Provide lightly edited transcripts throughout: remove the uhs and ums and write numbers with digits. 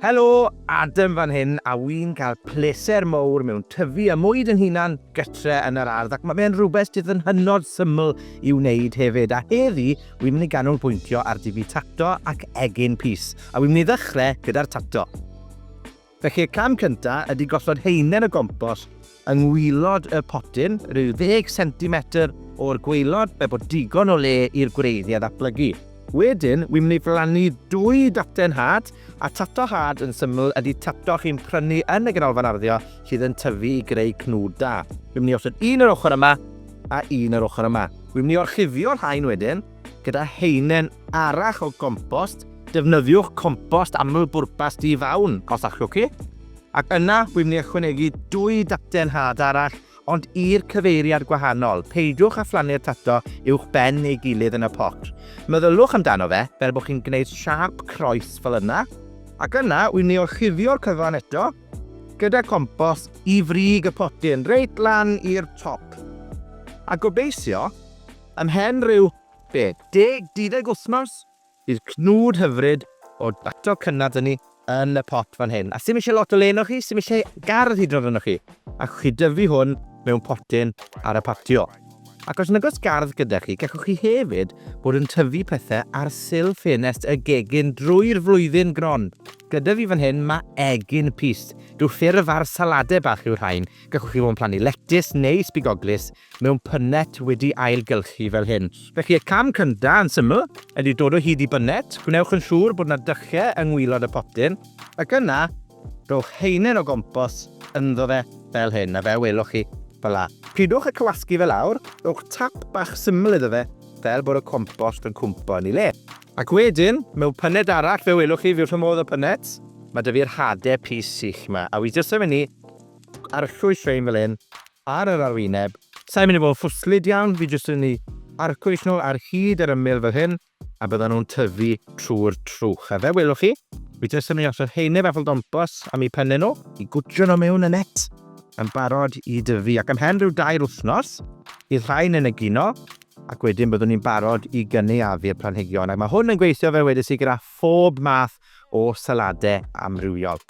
Helo, Adam fan hyn, a wi'n cael pleser mowr mewn tyfu y mwyd yn hunan gytre yn yr ardd, ac mae fe'n rhywbeth sydd yn hynod syml i'w wneud hefyd. A heddi, wi'n mynd i ganolbwyntio ar dyfu tato ac egin pys, a wi'n mynd i ddechrau gyda'r tato. Felly y cam cynta ydy gosod haenen o gompost yng ngwaelod y potyn, rhyw ddeg centimetr o'r gwaelod, fel bod digon o le i'r gwreiddiau ddatblygu. Wedyn, wi'n mynd i blannu dwy daten had, a tato had yn syml ydy tato chi'n prynu yn y ganolfan arddio sydd yn tyfu i greu cnwd da. Wi'n mynd i osod un yr ochr yma a un yr ochr yma. Wi'n mynd i orchuddio'r rhain wedyn gyda haenen arall o gompost. Defnyddiwch compost amlbwrpas di-fawn os allwch chi. Ac yna, wi'n mynd i ychwanegu dwy daten had arall, ond i'r cyfeiriad gwahanol. Peidiwch â phlannu'r tato uwch ben ei gilydd yn y pot. Meddylwch amdano fe fel bod chi'n gwneud siâp croes fel yna. Ac yna, wi'n mynd i orchuddio'r cyfan eto gyda compost i frig y potyn, reit lan i'r top. A gobeithio, ymhen rhyw, be, deg, deuddeg wythnos, Bydd cnwd hyfryd o dato cynnar 'da ni yn y pot fan hyn. A sim eisiau lot o le arnoch chi, sim eisiau gardd hyd yn oed arnoch chi. Allwch chi dyfu hwn mewn potyn ar y patio. Ac os nag oes gardd gyda chi, gallwch chi hefyd bod yn tyfu pethau ar sil ffenest y gegin drwy'r flwyddyn gron. Gyda fi fan hyn mae egin pys. Rhyw ffurf ar saladau bach yw'r rhain. Gallwch chi fod yn plannu letys neu sbigoglys mewn punnet wedi ailgylchu fel hyn. Felly y cam cynta, yn syml, ydy dod o hyd i bunnet, gwnewch yn siŵr bod 'na dychau yng ngwaelod y potyn, ac yna rhowch haenen o gompost ynddo fe fel hyn, a fel welwch chi fel 'a. Pidwch â cywasgu fe lawr, rhowch tap bach syml iddo fe fel bod y compost yn cwmpo yn ei le. Ac wedyn, mewn punnet arall, fe welwch chi, fi wrth fy modd â punnets, ma' 'da fi'r hade pys sych 'ma, a wi jyst yn mynd i arllwys rhein fel hyn, ar yr arwyneb. Sa i'n mynd i fod yn ffwslyd iawn, fi jyst yn mynd i archwys nhw ar hyd yr ymyl fel hyn, a byddan nhw'n tyfu trwy'r trwch. A fel welwch chi, fi jyst yn mynd i osod haenau bach fel dompos am eu pennau nhw, i gwtio nhw mewn y net, yn barod i dyfu. Ac ymhen rhyw dair wythnos, bydd rhain yn egino, ac wedyn byddwn ni'n barod i gynaeafu'r planhigion. Ac mae hwn yn gweithio fel wedes i gyda phob math o saladau amrywiol.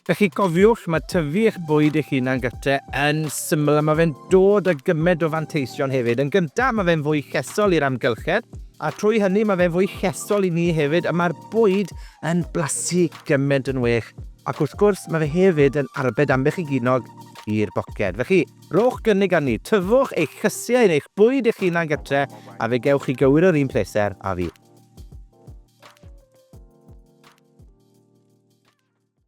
Felly cofiwch, mae tyfu eich bwyd eich hunan gytre yn syml a mae fe'n dod â gymaint o fanteision hefyd. Yn gyntaf, mae fe'n fwy llesol i'r amgylchedd, a trwy hynny mae fe'n fwy llesol i ni hefyd, a mae'r bwyd yn blasu gymaint yn well. Ac wrth gwrs, mae fe hefyd yn arbed ambell i ginog i'r boced. Felly, rhowch gynnig arni, tyfwch eich llysiau neu'ch bwyd eich hunan gytre, a fe gewch chi gywir yr un pleser â fi.